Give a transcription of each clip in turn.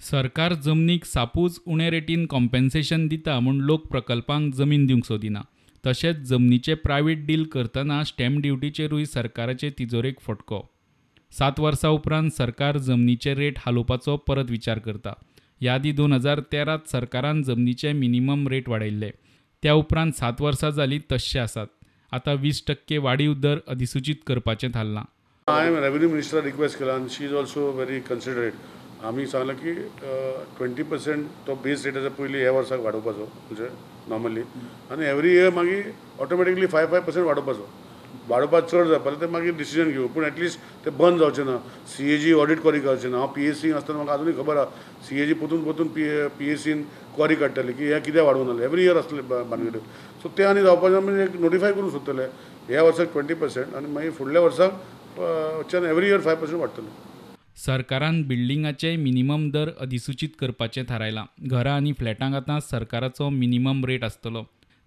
सरकार जमनीक सापूच उणे रेटीन कॉम्पेन्सेशन दिता म्हूण लोक प्रकल्पांक जमीन दिवंक सोदिना. तशेंच जमनीचे प्रायव्हेट डील करतना स्टॅम्प ड्युटीचेरूय सरकाराचे तिजोरेक फटको. 7 वर्सां उपरांत सरकार जमनीचे रेट हालोवपाचो परत विचार करता. ह्या आदीं 2013 सरकारान जमनीचे मिनिमम रेट वाडयल्ले. त्या उपरांत 7 वर्सां जालीं तश्शे आसात. आतां 20% वाडीव दर अधिसुचीत करपाचें थारलां. हांवें रेवेन्यू मिनिस्टराक रिक्वेस्ट केला आनी she is also very considerate. आमी सांगलां की 20% तो बेस रेट आसा पयलीं ह्या वर्साक वाडोवपाचो, म्हणजे नॉर्मली, आनी एवरी इयर मागीर ऑटोमॅटिकली 5-5% वाडोवपाचो. वाडोवपाक चड जावपाचें तें मागीर डिसिजन घेवं, पूण एटलिस्ट तें बंद जावचें ना. CAG audit क्वॉरी करचें ना. हांव PAC आसतना म्हाका आजुनूय खबर आसा, CAG परतून परतून PACन क्वॉरी काडटाली की हें कित्याक वाडोवन जालें, एवरी इयर आसतलें भानगडी. सो तें आनी जावपाचें म्हणजे एक नोटिफाय करूंक सोदतले ह्या वर्साक 20% आनी मागीर फुडल्या वर्साक एवरी इयर 5% वाडटलें. सरकारान बिल्डिंगाचे मिनिमम दर अधिसुचीत करपाचें थारायलां. घरां आनी फ्लॅटांक आतां सरकाराचो मिनिमम रेट आसतलो.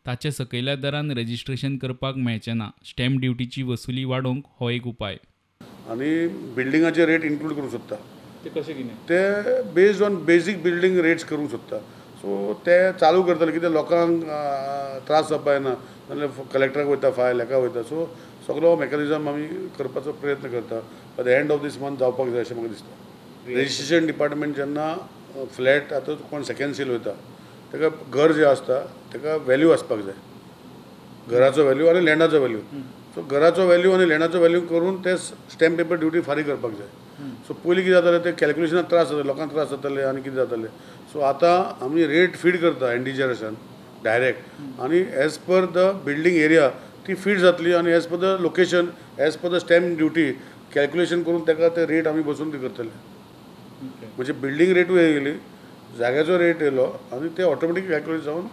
ताचे सकयल्या दरान रजिस्ट्रेशन करपाक मेळचें ना. स्टॅम्प ड्युटीची वसुली वाडोवंक हो एक उपाय. आनी बिल्डिंगाचे रेट इन्क्लूड करूंक सोदता. ते कशें कितें? ते based on basic building rates करूंक सोदता. सो ते चालू करतले कित्याक लोकांक त्रास जावपा जायना, नाजाल्यार कलेक्टराक वयता फायल, हेका वयता. सो सगलो मेकॅनिजम आमी करपाचो प्रयत्न करता. By the end of this month जावपाक जाय अशें म्हाका दिसता. रजिस्ट्रेशन डिपार्टमेंट जेन्ना फ्लॅट आतां कोण सेकंड सेल वयता ताका घर जें आसता ताका व्हॅल्यू आसपाक जाय, घराचो व्हॅल्यू आनी लँडाचो व्हॅल्यू. सो घराचो व्हॅल्यू आनी लँडाचो व्हॅल्यू करून ते स्टॅम्प पेपर ड्युटी फारीक करपाक जाय. सो पयलीं कितें जातालें तें कॅल्क्युलेशनाक त्रास जाताले, लोकांक त्रास जाताले आनी कितें जातालें. सो आतां आमी रेट फीड करता NDGRSन डायरेक्ट, आनी as per the building area ती फीड जातली आनी as per the location, as per the stamp duty calculation करून ताका ते रेट आमी बसून ती करतले. म्हणजे बिल्डींग रेटूय येयली, जाग्याचो रेट येयलो आनी ते ऑटोमॅटीक कॅल्क्युलेट जावन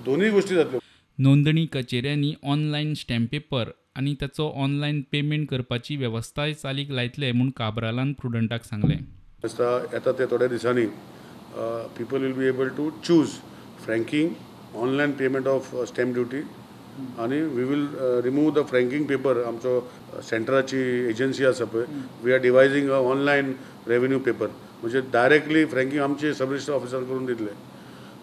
दोनूय गोश्टी जातल्यो. नोंदणी कचेऱ्यांनी ऑनलायन स्टॅम्प पेपर आनी ताचो ऑनलायन पेमेंट करपाची वेवस्थाय चालीक लायतले म्हूण काब्रालान प्रुडंटाक सांगलें. दिसता येता ते थोड्या दिसांनी people will be able to choose franking, online payment of stamp duty, आनी we will remove the franking paper. आमचो सेंटराची एजन्सी आसा पळय, we are devising a online revenue paper, म्हणजे डायरेक्टली फ्रँकींग आमचे सब रजिस्टर ऑफिसर करून दितले.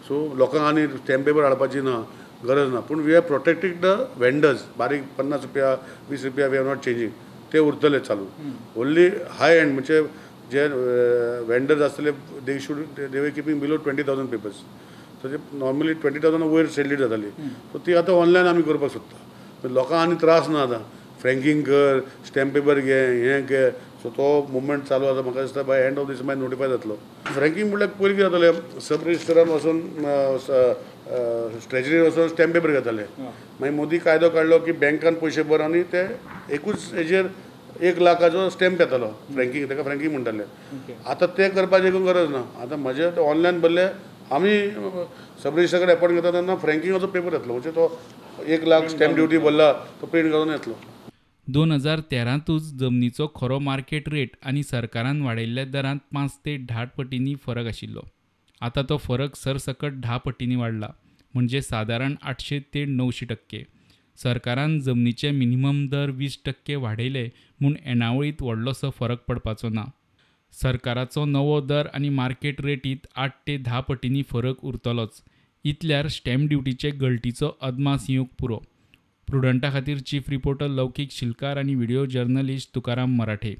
सो लोकांक आनी स्टॅम्प पेपर हाडपाची ना, गरज ना. पूण we are protecting the vendors. बारीक 50 रुपया 20 रुपया we are not changing, ते उरतले चालू. ओन्ली हाय एंड म्हणजे जे वेंडर्स आसतले they should they were keeping below 20,000 papers. So ते नॉर्मली 20,000 वयर सेल जाताली. सो ती आतां ऑनलायन आमी करपाक सोदता. लोकांक आनी त्रास ना आतां, फ्रँकींग कर, स्टॅम्प पेपर घे, हें घे. सो तो मुवमेंट चालू आसा. म्हाका दिसता बाय एंड ऑफ दीस मागीर नोटिफाय जातलो. फ्रँकींग म्हणल्यार पयलीं कितें जातालें, सब रजिस्टरान वचून ट्रेजरीर वचून स्टॅम्प पेपर घेताले. मागीर मोदी कायदो काडलो की बँकान पयशे भर आनी ते एकूच हेजेर 1 लाखाचो स्टॅम्प येतालो फ्रँकींग, ताका फ्रँकींग म्हणटाले. आतां तें करपाची गरज ना. आतां म्हजें ऑनलायन भरले, आमी सब रजिस्टर कडेन एपॉयंट करता तेन्ना फ्रँकिंगाचो पेपर येतलो, म्हणजे तो 1 लाख स्टॅम्प ड्युटी भरला तो प्रिंट करून येतलो. 2013तूच जमनीचो खरो मार्केट रेट आनी सरकारान वाडयल्ल्या दरांत 5 ते 10 पटींनी फरक आशिल्लो. आतां तो फरक सरसकट 10 पटींनी वाडला, म्हणजे सादारण 800 ते 900%. सरकारान जमनीचे मिनिमम दर 20% वाडयले म्हूण येणावळींत व्हडलोसो फरक पडपाचो ना. सरकाराचो नवो दर आनी मार्केट रेटींत 8 ते 10 पटींनी फरक उरतलोच. इतल्यार स्टॅम्प ड्युटीचे गळटीचो अदमास येवंक पुरो. प्रुडंटा खातीर चीफ रिपोर्टर लौकीक शिलकार आनी व्हिडियो जर्नलिस्ट तुकाराम मराठे.